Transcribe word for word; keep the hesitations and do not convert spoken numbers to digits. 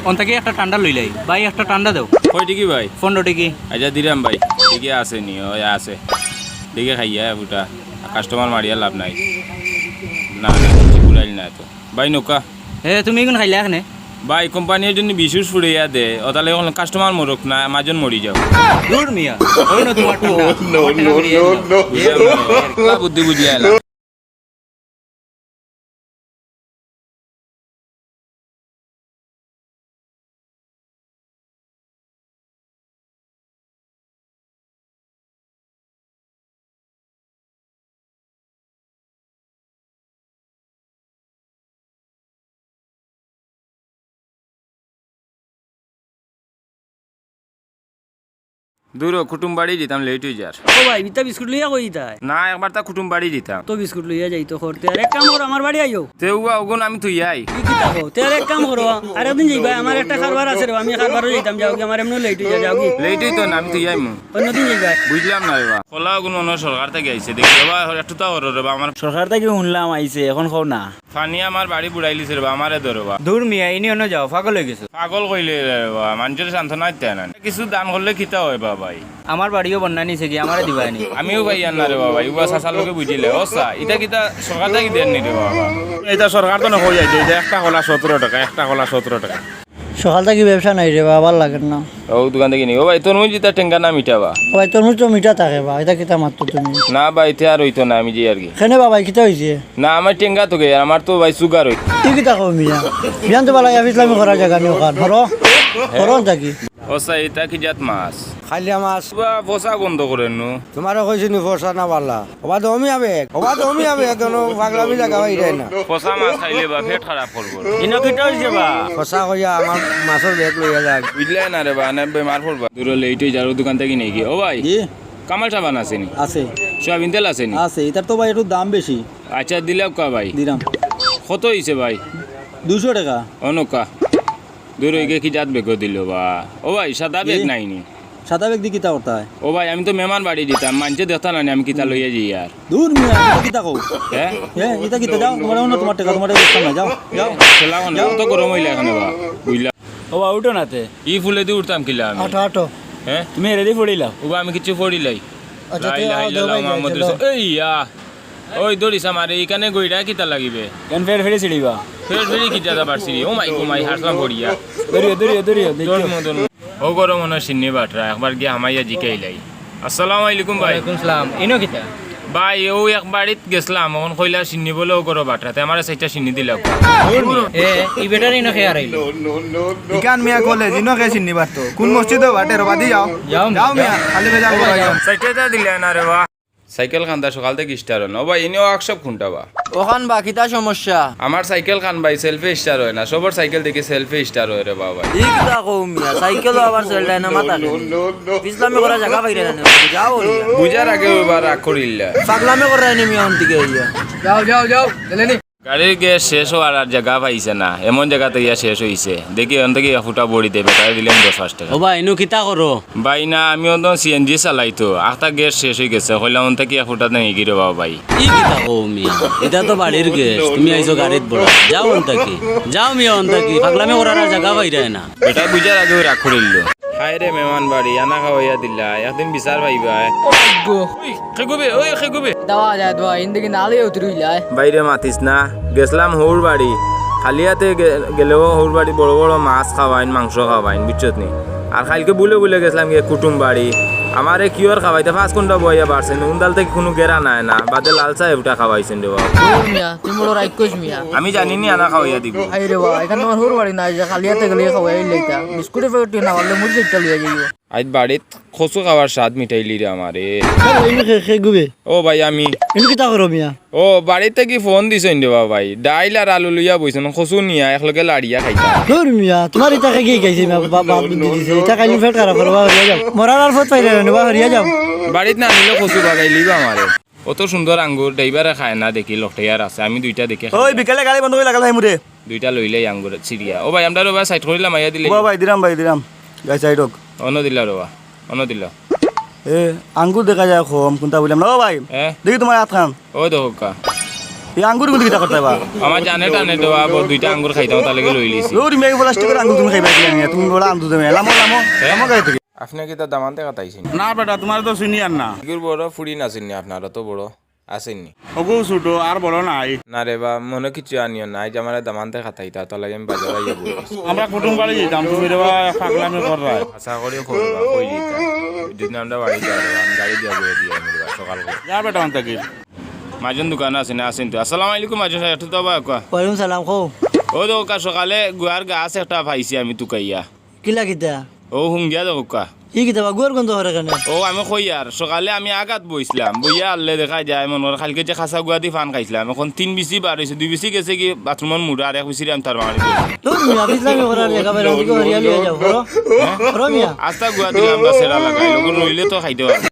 অন থাকি একটা ঠান্ডা লইলাই। ভাই, একটা ঠান্ডা দেও। কয় টেকি ভাই? পনেরো টেকি। আচ্ছা, দিরাম ভাই। টেকি আছে নি? ওই আছে। দেখি খাইয়া ফুটা। কাস্টমার মারিয়া লাভ নাই। না, না, কিছু ফুরাইল না তো। ভাই, নৌকা। এ, তুমি ইগুন খাইলা কেনে? ভাই, কোম্পানির জন্য বিশুষ ফুড়িয়া দে। ও তাহলে এখন কাস্টমার মরুক না, মাজন মরি যাও। দূর মিয়া, ওই না তোমার ঠান্ডা। No, no, no, no। বুঝলাম না। বুদ্ধি বুঝিয়া এলা। দূর, কুটুম বাড়ি দিতাম, লেট অই যার। ও ভাই, ইতা বিস্কুট লইয়া কই ইতায়? না, একবার তা কুটুম বাড়ি দিতাম। তো বিস্কুট লইয়া যাইতো করতে। আর এক কাম করো, আমার বাড়ি আইও। তে উবা ওগুন আমি তুই আই। কি কিতা কও? তে আর এক কাম করো, আরেকদিন যাইবা, আমার একটা কারবার আছে রে, আমি কারবারও যাইতাম, যাওগি, আমার এমনেও লেট অই যায়, যাওগি। লেট অইতো না, আমি তুই আইমু। অন্যদিন যাইবা। বুঝলাম না রে বা। কলা ওগুন মনো সরকার থাকি আইছে, দেখি রে বা, একটু তা করো রে বা, আমার সরকার থাকি হুনলাম আইছে, এখন কও না। পানি আমার বাড়ি বুড়াইলিছে রে বা, আমারে ধরো বা। দূর মিয়া, ইনি অনো যাও, পাগল অই গেছো। পাগল কইলে রে বা, মানষরে সান্ত্বনা দিতে না। কিছু দান করলে কিতা অয় বা ভাই? আমার বাড়িও বন্যা নিছে গি, আমারে দিবায় নি। আমিও পাইয়ার না রে বাবা, ইবা চাচার লগে বুঝিলে। ও চা, ইতা কিতা সরকার থাকি দেন নি রে বাবা? ইতা সরকার তো না কই যাইতো, ইতা একটা কলা সতেরো টেকা, একটা কলা সতেরো টেকা। সকাল থাকি ব্যবসা নাই রে বাবা, ভালা লাগের না। ও দোকান থাকি নি। ও ভাই, তরমুজ ইতা টেঙ্গা না মিঠা বা? ও ভাই, তরমুজ তো মিঠা থাকে বা, ইতা কিতা মাততো তুমি? না বা, ইতা আর অইতো না, আমি যাই আর কি। কেনে বাবা, কিতা অইছে? না, আমার টেঙ্গা তো গে, আমার তো ভাই সুগার অই। ই কিতা কও মিয়া? বিয়ান তো বালা ইয়া ফিসলামি করার জাগা নি অখান, হরো? হরো থাকি। ও চা, ইতা কি জাত মাছ? খালিয়া মাছ। বা পচা গন্ধ করের নু। তোমারে কইছি নি পচা না বালা? ওবা দমি আবেগ, ওবা দমি আবেগ, দোনো পাগলামি জাগা বাইরে না। পচা মাছ খাইলে বা পেট খারাপ করবো। ইনো কিতা অইছে বা? পচা কইয়া আমার মাছর ব্যাগ লইয়া যাক। বুঝলে না রে বা, না বেমার পড়বা। দূর লেট অই যার, দোকান থাকি নেই গিয়ে। ও ভাই, জি? কামাল সাবান আছে নি? আছে। সয়াবিন তেল আছে নি? আছে, ইতার তো ভাই একটু দাম বেশি। আচ্ছা, দিলাও কা ভাই? দিলাম। কত অইছে ভাই? দুইশো টেকা। অনো কা। দূর অইগে কি জাত বেগও দিল বা? ও ভাই, সাদা বেগ জি। নাই নি? সাদা বেগ দি কিতা করতায়? ও ভাই, আমি তো মেহমান বাড়ি দিতাম, মানষে দেখতা না নি আমি কিতা লইয়া যাই আর। দূর মিয়া, ইতা কিতা কও? হ্যাঁ? হ্যাঁ, ইতা কিতা? যাও, তোমার অন্য তোমার টেকা, তোমার টেকা দিতাম না, যাও, যাও। খেলা মানে যাও। অত গরম অইলে এখানে বা, বুঝলা? ও বা, উঠো না তে। ই ফুলে দি উঠতাম কিলা আমি? আটো, আটো। হ্যাঁ? তুমি এরে দি পড়িলাও। ও বা, আমি কিছু পড়িলাই। আচ্ছা, লা তে ইলাহা আও, ইল্লাল্লাহ যাও, যাও, মুহাম্মাদুর যাও। রাসূল-, এই ইয়া। ওই দড়ি সামারে, ইখানে গইড়া কিতা লাগিবে? কেন ফের ফেরি ছিড়িবা? ফের ফেরি কিতা দা পারছি রে? ও মাই গো মাই, হাসলাম পড়িয়া। দড়িও, দড়িও, দড়িও, দেখো। ধর্ম, ধর্ম। ও গরম মনে সিন্নি বাটরা, একবার গিয়া হামাইয়া জিকাইলাই। আসসালামু আলাইকুম ভাই। ওয়ালাইকুম সালাম। ইনো কিতা? ভাই, ও এক বাড়িত গেছলাম, অখন কইলা সিন্নি বলে ও গরো বাটরা, তে আমারে চাইরটা সিন্নি দিলাও। এ, ই বেটারে ইনো কে হারাইলো? ইখান মিয়া কলেজ, ইনো কে সিন্নি বাটতো? কোন মসজিদো বাটে রে বাদি যাও? যাও, যাও মিয়া, যাও। খালি বেজাল ও ভাই, করাইও। যাও। চাইরটা দিলে না রে বা। সাইকেল খান্দা সকাল থাকি স্টার্ট অয় না। ও ভাই, ইনো ওয়ার্কশপ কুনটা বা? অখান বা কিতা সমস্যা? আমার সাইকেল খান ভাই সেলফে স্টার্ট অয় না। সবর সাইকেল দেখি সেলফে স্টার্ট অয় রে বাবা। ই কিতা কও মিয়া, সাইকেলও আবার সেল দেয় না মাথা খালি। ইসলামে করা জাগা পাইরে না নে, যাও অইয়া। বুঝার আগে ওইবার রাগ করিল্লা। পাগলামে করা নি মিয়া অন থেকে অইয়া। যাও, যাও, যাও, গেলে নি। গাড়ির গ্যাস শেষ অওয়ার আর জাগা পাইছে না, এমন জাগাত ইয়া শেষ অইছে। দেখি, অন থাকি এক ফুটা বড়ি দে, বেটারে দিলাম দশ পাঁচ টেকা। ও ভাই, ইনো কিতা করো? ভাই না, আমি অন সিএনজি চালাই তো, আখতা গ্যাস শেষ অইগেছে, কইলাম অন থাকি এক ফুটা নেই গিরো বাবা ভাই। ই কিতা কও মিয়া? ইটা তো বাড়ির গ্যাস, তুমি আইছো গাড়িত বড়া। যাও অন থাকি, যাও মিয়া অন থাকি, পাগলামি করার আর জাগা পাইরায় না। বেটা বুঝার আগেউ রাগ করিল্লো। হায় রে মেহমান বাড়ি, আনা খাওয়াইয়া দিলা, একদিন বিচার পাইবায়। গো। ওই, খেগুবে, ওই, খেগুবে। দাওয়া যায়, দাওয়া, ইন্দে কিন্তু আলে উতরি যায়। বাইরে মাতিস না, গেছলাম হউর বাড়ি, খালি আতে গে-, গেলেও হউর বাড়ি বড় বড় মাছ খাওয়াইন, মাংস খাওয়াইন, বুঝছত নি? আর কাইলকে বুলে বুলে গেছলাম গিয়া কুটুম বাড়ি, আমারে কিওর খাওয়াইতা, পাঁচ ঘন্টা বইয়া বাড়ছে, নুন ডাল থাকি কুনু গেরা নাই না, বাদে লাল চা উঠা খাওয়াইছইন রে বাবা। ও মিয়া, তুমি বড় রাক্ষস মিয়া। আমি জানি নি আনা খাওয়াইয়া দিবো। আরে বাবা, ইখান তুমার হউর বাড়ি নায় যে খালি আতে গেলে খাওয়াই লইতা। বিস্কুটের প্যাকেট না পারলে মুড়ি একটা লইয়া যাইও। আইজ বাড়িত কচু খাওয়ার স্বাদ মিটাইলি রে আমারে। হ্যালো, ইনু খে, খে গুবে। ও ভাই, আমি। ইনু কিতা করো মিয়া? ও, বাড়িত থাকি ফোন দিছইন রে বাবা ভাই। ডাইল আর আলু লইয়া বইছইন, কচু নিয়া একলগে লাড়িয়া খাইতাম। ধুর মিয়া, তুমার ইতা খাই কি খাইছে মিয়া? বা-, বাপ বুদ্ধি দিছে। ইতা খাইলে পেট খারাপ করবা, হরিয়া যাও। মরার আর পথ পাইলে না, বা হরিয়া যাও। বাড়িত না আনিলে কচু বাগাইলিবা আমারে। অত সুন্দর আঙ্গুর ড্রাইভারে খায় না দেখি, লকটাইয়ার আছে। আমি দুইটা দেখি খাই। ওই বিকালে গাড়ি বন্ধ করে লাগালে হাইমুরে। দুইটা লইলেই আঙ্গুর ছিড়িয়া। ও ভাই, আমরা রোবা সাইড করিলাম, আইয়া দিলে। ও ভাই, দিলাম ভাই, দিলাম। গাই সাইড হোক। অনো দিলা রোবা, অনো দিলা। এ, আঙ্গুর দেখা যায় কম, কুনটা বুঝলাম না। ও ভাই, হ্যাঁ? দেখি তুমার আতখান। ও দেখো কা। এই আঙ্গুর গুলো কিতা করতে বা? আমার জানে টানে দেওয়া, বড় দুইটা আঙ্গুর খাইতাম, তার লাগি লই লিছি। ওর মেয়ে প্লাস্টিকের আঙ্গুর তুমি খাইবা কি জানি না? তুমি বড় আন্দু দেবে, লামো, লামো, লামো গাড়ি থেকে। আপনি কিতা দামান্দে খাতাইছেন? না বেটা, তোমার তো সিনিয়র না। ইগুর বড় ফুড়ি না চিনি, আপনারা তো বড় আছেননি। ওগো ছোট, আর বড় নাই। না রে বা, মনে কিছু আনিও না, আইজ আমার দামান্দে খাতাইতা, তার লাগি আমি বাজার আইয়া বই। আমরা কুটুম বাড়ি যাইতাম, তুমি রে বা পাগলামি কররায়। আশা করি করবা, কই দিতা। যদি আমরা বাড়ি যাই, আমি গাড়ি দিয়া বইয়া দিয়া আমি রে বা সকাল করে। যা বেটা, অন থাকি। মাজন দোকান আছে না, আছেন তো। আসসালামু আলাইকুম মাজন সাহেব, একটু তো বা কওয়া। ওয়ালাইকুম সালাম, কও। ও দেখো কা, সকালে গুয়ার গাছ একটা পাইছি আমি তুকাইয়া। কিলা কিতা? ও হুঙ্গিয়া দেখো কা। ই কিতা বা, গুয়ার গন্ধ হরে কেনে? ও আমি কই আর, সকালে আমি আগাত বইছিলাম, বইয়া আনলে দেখা যায় মনে হয় কালকে যে খাসা গুয়া দি পান খাইছিলাম, এখন তিন বিসি বার হইছে, দুই বিসি গেছে কি বাথরুমর মুড়া, আর এক বিসিরে আমি তার বাঙালি দিছি। ধুর মিয়া, বিসলামি করার জাগা বেড়া দিকে হরিয়ালি হয়ে যাও, করো। করো মিয়া। আস্তা গুয়া দিলাম বা সেরা লাগাই, লোক রইলে তো খাইতে পারবো।